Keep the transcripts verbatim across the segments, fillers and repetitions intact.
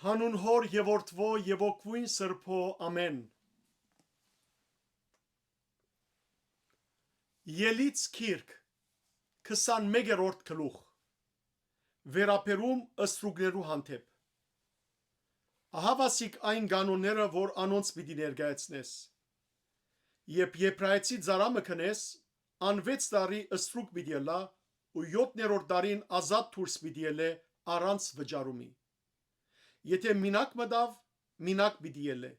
Հանուն Հօր եւ Որդւոյ եւ Ոգւոյն Սրբոյ, ամէն։ Ելից գիրք, քսանմեկերորդ գլուխ։ Վերաբերում ստրուկներու հանդէպ։ Ահա վասիկ այն կանոնները, որ անոնց պիտի ներկայացնես։ Երբ Եբրայեցի ծառայ մը գնես, անվեց տարի ստրուկ պիտի ըլլայ ու յոթներորդ տարին ազատ դուրս պիտի ելլէ առանց վճարումի։ Եթէ մինակ մտաւ, մինակ պիտի ելլէ։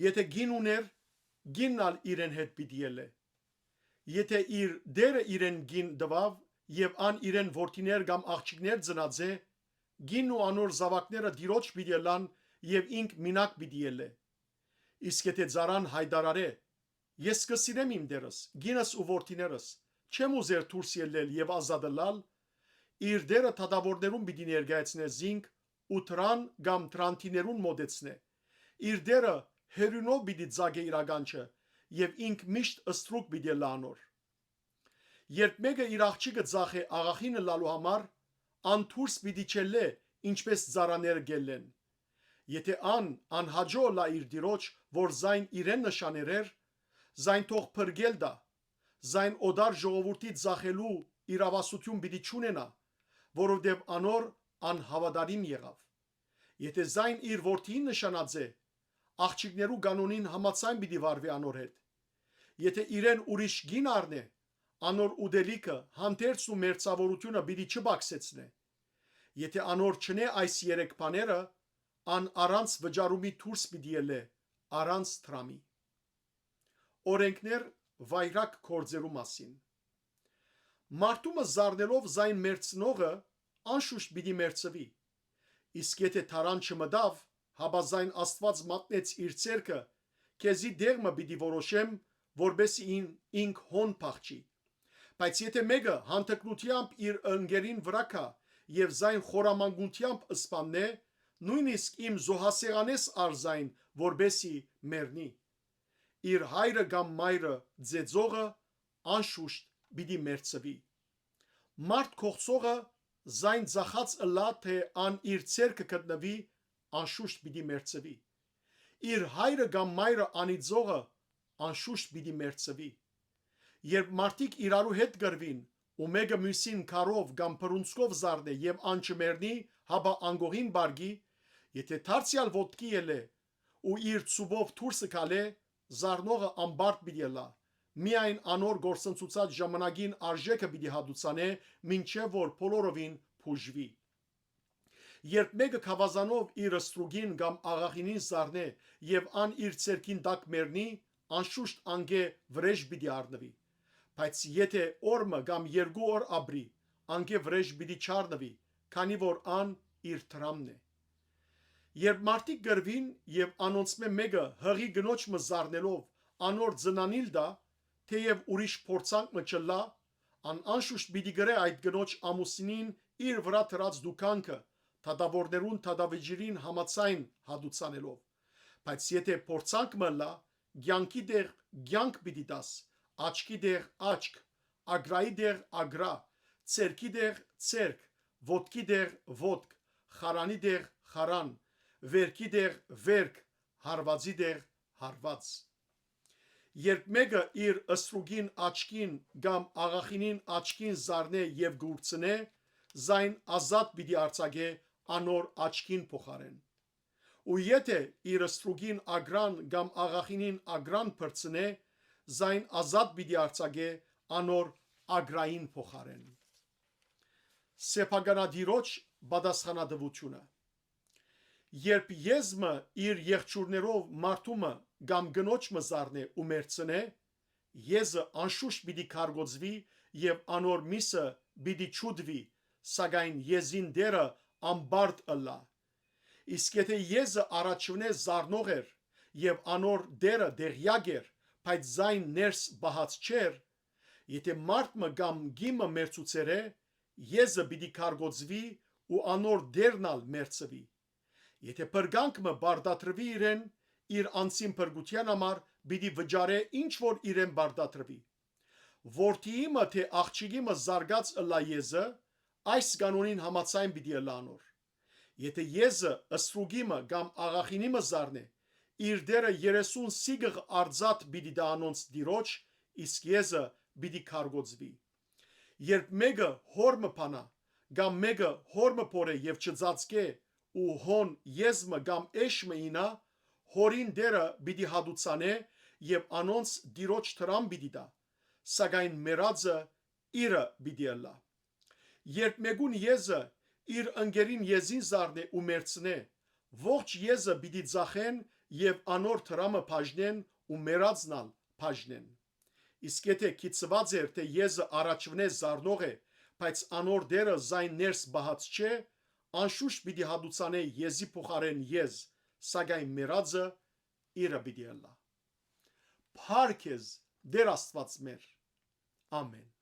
Եթէ գին ունէր, գինն ալ իրեն հետ պիտի ելլէ։ Եթէ իր տէրը իրեն գին տուաւ եւ ան իրեն որդիներ կամ աղջիկներ ծնած է, գինն ու անոր զաւակները տիրոջ պիտի ըլլան եւ ինք մինակ պիտի ելլէ։ Իսկ եթէ ծառան յայտարարէ. «Ես կը սիրեմ իմ տէրս, գինս ու որդիներս, չեմ ուզեր դուրս ելլել եւ ազատ ըլլալ», իր տէրը դատաւորներուն պիտի ներկայացնէ զինք ու դրան կամ դրանթիներուն մօտեցնէ։ Իր տէրը հերիւնով պիտի ծագէ իր ականջը եւ ինք միշտ ստրուկ պիտի ըլլայ անոր։ Երբ մէկը իր աղջիկը ծախէ աղախին ըլլալու համար, ան դուրս պիտի չելլէ, ինչպէս ծառաները կ'ելլեն։ Եթէ ան անհաճոյ ըլլայ իր տիրոջ, որ զայն իրեն նշան էր, զայն թող փրկել տայ, զայն օտար ժողովուրդի ծախելու իրաւասութիւն պիտի չունենայ, որովհետեւ անոր անհաւատարիմ եղաւ։ Եթէ զայն իր որդիին նշանած է, աղջիկներու կանոնին համաձայն պիտի վարուի անոր հետ։ Եթէ իրեն ուրիշ կին առնէ, անոր ուտելիքը հանդերձ ու մերձաւորութիւնը պիտի չպակսեցնէ։ Եթէ անոր չնէ այս երեք բաները, ան առանց վճարումի դուրս պիտի ելլէ, առանց դրամի։ Օրենքներ վայրագ գործերու մասին։ Մարդու մը զարնելով զայն մերցնողը անշուշտ պիտի մերցուի, իսկ եթէ թարան չմտաւ, հապա զայն Աստուած մատնեց իր ձեռքը, քեզի դեղ մը պիտի որոշեմ, որպէսզի ին-, ինք հոն փախչի։ Բայց եթէ մէկը հանդգնութեամբ իր ընկերին վրայ գայ եւ զայն խորամանկութեամբ սպաննէ, նոյնիսկ իմ զոհասեղանէս առ զայն, որպէսզի մեռնի։ Իր հայրը կամ մայրը ձեծողը անշուշտ պիտի մերցուի։ Մարդ կողցողը զայն ծախած ըլլայ թէ ան իր ձեռքը գտնուի, անշուշտ պիտի մերցուի։ Իր հայրը կամ մայրը անիծողը անշուշտ պիտի մերցուի։ Երբ մարդիկ իրարու հետ կռուին ու մէկը միւսին քարով կամ բռունցքով զարնէ եւ ան չմեռնի, հապա անկողին պառկի, եթէ դարձեալ ոտքի ելլէ ու իր ցուպով դուրսը քալէ, զարնողը ամբարդ պիտի ըլլայ, միայն անոր գործընծուցած ժամանակին արժէքը պիտի հատուցանէ, մինչեւ որ բոլորովին բուժուի։ Երբ մէկը գաւազանով իր ստրուկին կամ աղախինին զարնէ եւ ան իր ձեռքին տակ մեռնի, անշուշտ անկէ վրէժ պիտի առնուի։ Բայց եթէ օր մը կամ երկու օր ապրի, անկէ վրէժ պիտի չառնուի, քանի որ ան իր դրամն է։ Երբ մարդիկ կռուին եւ անոնցմէ մէկը յղի կնոջ մը զարնելով անոր ծնանիլ տայ, թէեւ ուրիշ փորձանք մը չըլլայ, ան անշուշտ պիտի կրէ այդ կնոջ ամուսինին իր վրայ դրած դուքանքը, դատաւորներուն դատավճիռին համաձայն հատուցանելով։ Բայց եթէ փորձանք մը ըլլայ, կեանքի տեղ կեանք պիտի տաս, աչքի տեղ աչք, ագրայի տեղ ագրայ, ձեռքի տեղ ձեռք, ոտքի տեղ ոտք, խարանի տեղ խարան, վերքի տեղ վերք, հարուածի տեղ հարուած։ Երբ մէկը իր ստրուկին աչքին կամ աղախինին աչքին զարնէ եւ կուրցնէ, զայն ազատ պիտի արձակէ անոր աչքին փոխարեն։ Ու եթէ իր ստրուկին ագրան կամ աղախինին ագրան փրցնէ, զայն ազատ պիտի արձակէ անոր ագրային փոխարեն։ Սեփականատիրոջ պատասխանատվութիւնը։ Երբ եզը իր եղջիւրներով մարդու մը կամ կնոջ մը զարնէ ու մեռցնէ, եզը անշուշտ պիտի քարկոծուի եւ անոր միսը պիտի չուտուի, սակայն եզին տէրը ամբարդ ըլլայ։ Իսկ եթէ եզը առաջուընէ զարնող էր եւ անոր տէրը տեղեակ էր, բայց զայն ներս պահած չէր, եթէ մարդ մը կամ կին մը մերցուցեր է, եզը պիտի քարկոծուի ու անոր տէրն ալ մերցուի։ Եթէ փրկանք մը պարտադրուի իրեն, իր անձին փրկութեան համար պիտի վճարէ ինչ որ իրեն պարտադրուի։ Որդիի մը թէ աղջիկի մը զարկած ըլլայ եզը, այս կանոնին համաձայն պիտի ըլլայ անոր։ Եթէ եզը սրուկի մը կամ աղախինի մը զարնէ, իր դերը երեսուն սիգղ արծաթ պիտի տայ անոնց տիրոջ, իսկ եզը պիտի քարկոծուի։ Երբ մէկը հոր մը բանայ, կամ մէկը հոր մը փորէ եւ չծածկէ, ու հոն եզ մը կամ էշ մը իյնայ, հորին դերը պիտի հատուցանէ եւ անոնց տիրոջ դրամ պիտի տայ, սակայն մեռածը իրը պիտի ըլլայ։ Երբ մէկուն եզը իր ընկերին եզին զարնէ ու մեռցնէ, ողջ եզը պիտի ծախեն եւ անոր դրամը բաժնեն ու մեռածն ալ բաժնեն։ Իսկ եթէ գիտցուած էր թէ եզը առաջուընէ զարնող է, բայց անոր դերը զայն ներս պահած չէ, անշուշտ պիտի հատուցանէ եզի փոխարէն եզ, սակայն մեռածը իրը պիտի ըլլայ։ Փառք քեզ, Տէր Աստուած մեր։ Ամէն։